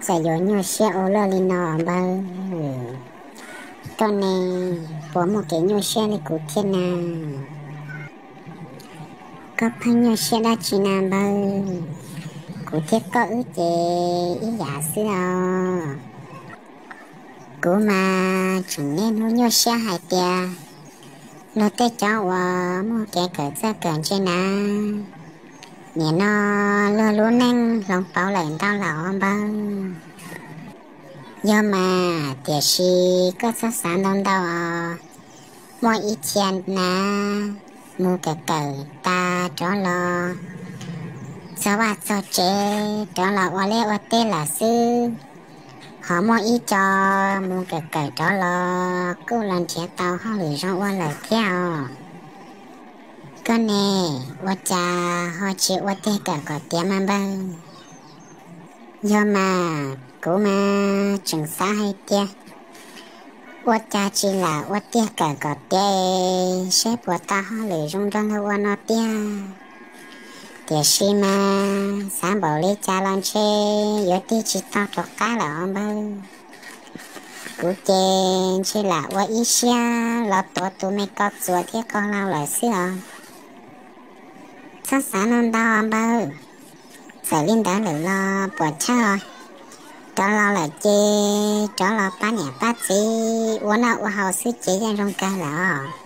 Txawm yuav nyuaj siab ua luaj li no npawg, koj ne puas muaj kev nyuaj siab li kuv thiab na? Koj pheej nyuaj siab dab tsi na npawg? Kuv thiab koj wb ces ib yam xwb os. Kuv mas tseem niaj hnub nyuaj siab hais tias luag tej cov uas muaj kev kawm txawj kawm ntse na, nim no luag lub neej hloov pauv lawm ntau lawm os npawg. Yog mas, tiam sis koj txhob xav ntau ntau os. Muaj ib txhia na mus kawm kawm tas rov los txog vaj txog tsev rov los ua liaj ua teb lawm xwb. Ho muaj ib co mus kawm kawm rov los kuj los nrhiav tau hauj lwm zoo ua lawm thiab os. Koj ne, ua cas ho tsis ua tiag kawm kom tiav mas npawg? Yog mas, kuv mas tseem xav hais tias ua cas tsis lam ua tiag kawm kom tiav seb puas tau hauj lwm zoo nrog luag ua no tiag. Tiam sis mas xav npaum li cas los ntshe yuav tig tsis tau rov qab lawm os npawg. Kuv ces ntshe lam ua ib siab los tuav tus me ko txuas thiab ko hlau lawm xwb os. Txhob xav ntau ntau npawg. Txawm li ntawd lawm los puas chawj os. Rov los lawm ces rov los pab niam pab txiv ua noj ua haus xwb ces yeej zoo kawg lawm os.